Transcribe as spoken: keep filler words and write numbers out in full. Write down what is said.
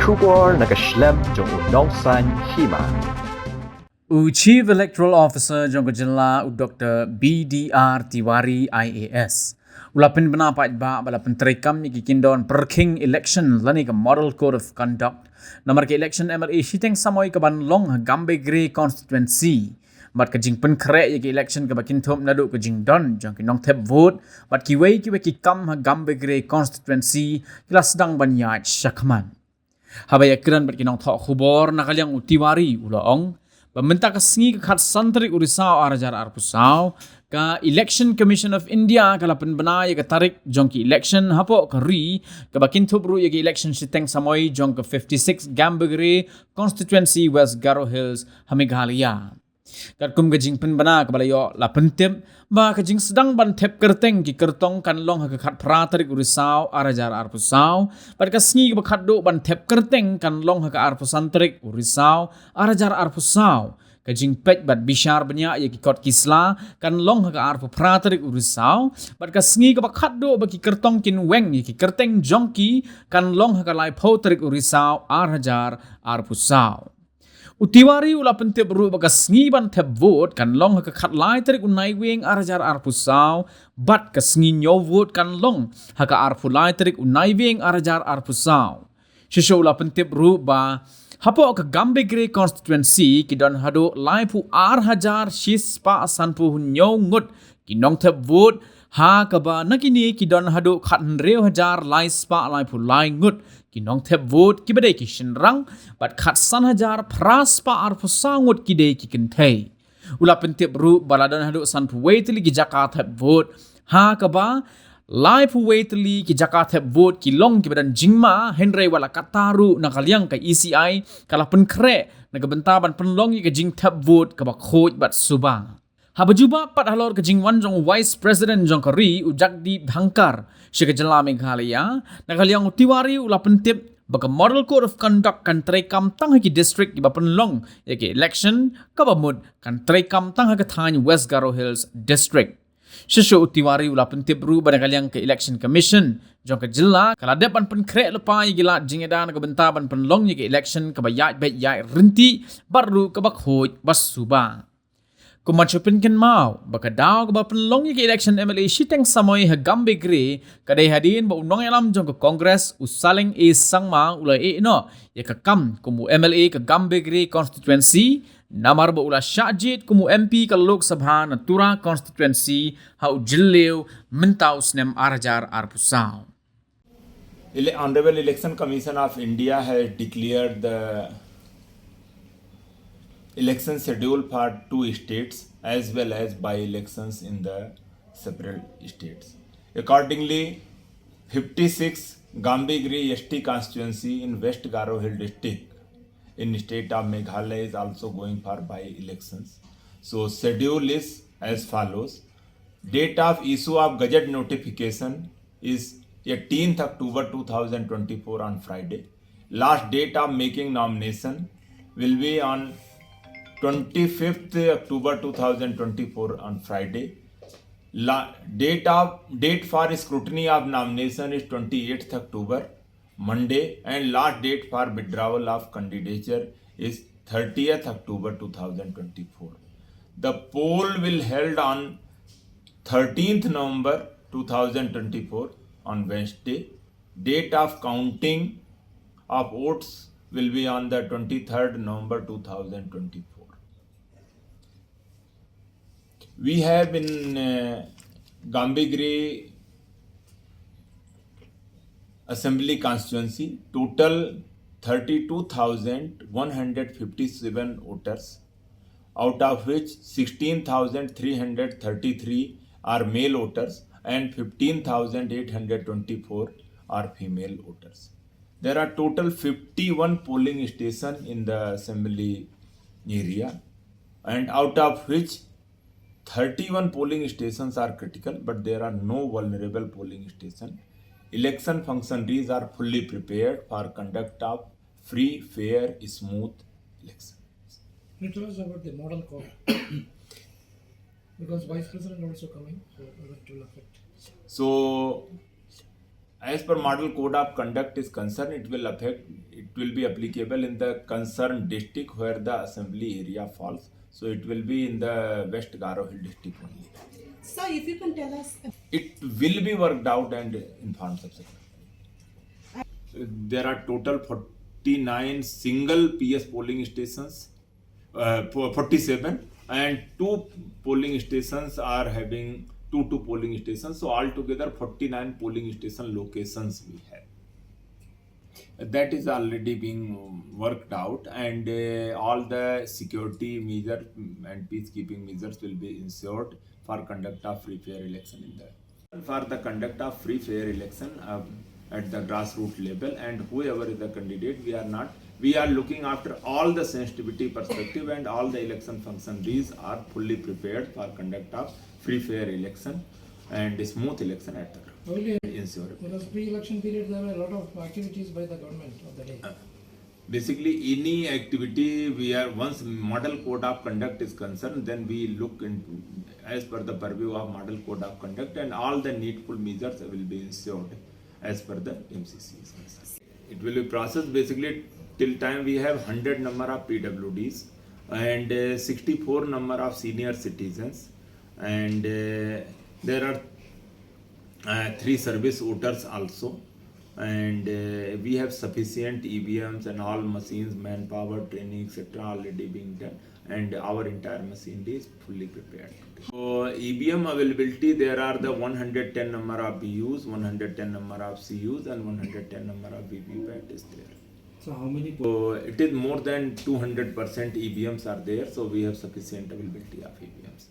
Khubor na ka shlem jong u nongsaiñ hima. U Chief Electoral Officer jong ka jylla, u Doctor B D R Tiwari I A S, u la pynbna paidbah ba la pyntreikam ïa ki kyndon pyrkhing election lane ka Model Code of Conduct namar ka election M L A shiteng samoi ka ban long ha Gambegre constituency. Bad ka jingpynkhreh ïa ka election kaba kynthup naduh ka jingdon jong ki nongthep vote bad kiwei kiwei ki kam ha Gambegre constituency ki la sdang ban ïaid shakhmat. Haba ïakren bad ki nongthoh khubor na ka liang, u Tiwari u la ong ba mynta ka sngi ka khatsan tarik u Risaw ar hajar arphew saw, ka Election Commission of India ka la pynbna ïa ka tarik jong ki election hapoh ka ri, kaba kynthup ruh ïa ka election shiteng samoi jong ka fifty-six Gambegre constituency, West Garo Hills ha Meghalaya. Katkum ka jingpynbna kaba la ïoh, la pyntip ba ka jingsdang ban thep kyrteng ki kyrtong kan long ha ka khatphra tarik u Risaw ar hajar arphew saw, bad ka sngi kaba khatduh ban thep kyrteng kan long ha ka arphew san tarik u Risaw ar hajar arphew saw. Ka jingpeit bad bishar bniah ïa ki kot ki sla kan long ha ka arphew phra tarik u Risaw, bad ka sngi kaba khatduh ba ki kyrtong kin weng ïa ki kyrteng jong ki kan long ha ka laiphew tarik u Risaw ar hajar arphew saw. U Tiwari u la pyntip ruh ba ka sngi ban thep vote kan long ha ka khatlai tarik u Naiwieng ar hajar arphew saw, bad ka sngi ñiew vote kan long ha ka arphew lai tarik u Naiwieng ar hajar arphew saw. Shisha u la pyntip ruh ba hapoh ka Gambegre constituency ki don haduh laiphew ar hajar shispah sanphew hynñiew ngut ki nongthep vote, ha kaba na kine ki don haduh khathynriew hajar laispah laiphew lai ngut ki nongthep vote kiba dei ki shynrang, bad khatsan hajar phraspah arphew saw ngut ki dei ki kynthei. U la pyntip ruh ba la don haduh sanphew wei tylli ki jaka thep vote, ha kaba laiphew wei tylli ki jaka thep vote ki long kiba don jingma, hynrei wat la katta ruh na ka liang ka E C I ka la pynkhreh na ka bynta ban pynlong ïa ka jingthep vote kaba khuid bad suba. Haba jubab pat halor ka jingwan jong u Vice President jong ka ri, u Jagdeep Dhankhar, sha ka jylla Meghalaya, na ka liang u Tiwari u la pyntip ba ka Model Code of Conduct kan treikam tang ha ki district kiba pynlong ïa ka election, kaba mut kan treikam tang ha ka thaiñ West Garo Hills District. Shisha u Tiwari u la pyntip ruh ba na ka liang ka Election Commission jong ka jylla ka la dep ban pynkhreh lypa ïa ki lad jingïada na ka bynta ban pynlong ïa ka election kaba ïaid beit ïaid ryntih bad ruh kaba khuid bad suba. Kumba shu pynkynmaw ba ka daw kaba pynlong ïa ka election M L A shiteng samoi ha Gambegre ka dei hadien ba u nongïalam jong ka Congress, u Saleng A Sangma, u la ïeh noh ïa ka kam kum u M L A ka Gambegre constituency, namar ba u la shah jied kum u M P ka Lok Sabha na Tura constituency ha u Jylliew mynta u snem ar hajar arphew saw. Ele-, Honorable Election Commission of India has declared the election schedule for two states as well as by-elections in the separate states. Accordingly, fifty-six Gambegre S T constituency in West Garo Hill district in state of Meghalaya is also going for by-elections. So schedule is as follows. Date of issue of gazette notification is eighteenth October two thousand twenty-four on Friday. Last date of making nomination will be on twenty-fifth October two thousand twenty-four on Friday. La-, date of, date for scrutiny of nomination is twenty-eighth October, Monday, and last date for withdrawal of candidature is thirtieth October two thousand twenty-four. The poll will held on thirteenth November two thousand twenty-four on Wednesday. Date of counting of votes will be on the twenty-third November two thousand twenty-four. We have in, uh, Gambegre Assembly Constituency total thirty-two thousand one hundred fifty-seven voters, out of which sixteen thousand three hundred thirty-three are male voters and fifteen thousand eight hundred twenty-four are female voters. There are total fifty-one polling stations in the assembly area, and out of which thirty-one polling stations are critical, but there are no vulnerable polling stations. Election functionaries are fully prepared for conduct of free, fair, smooth elections. Can you tell us about the model code? Because Vice President also coming, so it will affect. So, As per model code of conduct is concerned, it will affect, it will be applicable in the concerned district where the assembly area falls. So it will be in the West Garo Hill district only. Sir, if you can tell us. It will be worked out and informed subsequently. There are total forty-nine single P S polling stations, uh, forty-seven, and two polling stations are having two two polling stations. So altogether forty-nine polling station locations we have. That is already being worked out, and uh, all the security measure and peacekeeping measures will be ensured for conduct of free, fair election in the for the conduct of free, fair election, um, at the grassroots level, and whoever is the candidate, we are not, we are looking after all the sensitivity perspective and all the election functionaries are fully prepared for conduct of free, fair election and smooth election at the ground. Only Ensure. Because pre-election period there were a lot of activities by the government of the day. Basically, any activity we are, once model code of conduct is concerned, then we look in as per the purview of model code of conduct, and all the needful measures will be ensured as per the M C C is concerned. It will be processed basically till time we have hundred number of P W Ds and uh, sixty-four number of senior citizens, and uh, there are uh, three service voters also, and uh, we have sufficient E V Ms and all machines, manpower, training, et cetera already being done, and our entire machinery is fully prepared. So E V M availability, there are the one hundred ten number of B Us, one hundred ten number of C Us, and one hundred ten number of V V P A T is there. So how many So it is more than two hundred percent E V Ms are there, so we have sufficient availability of E V Ms.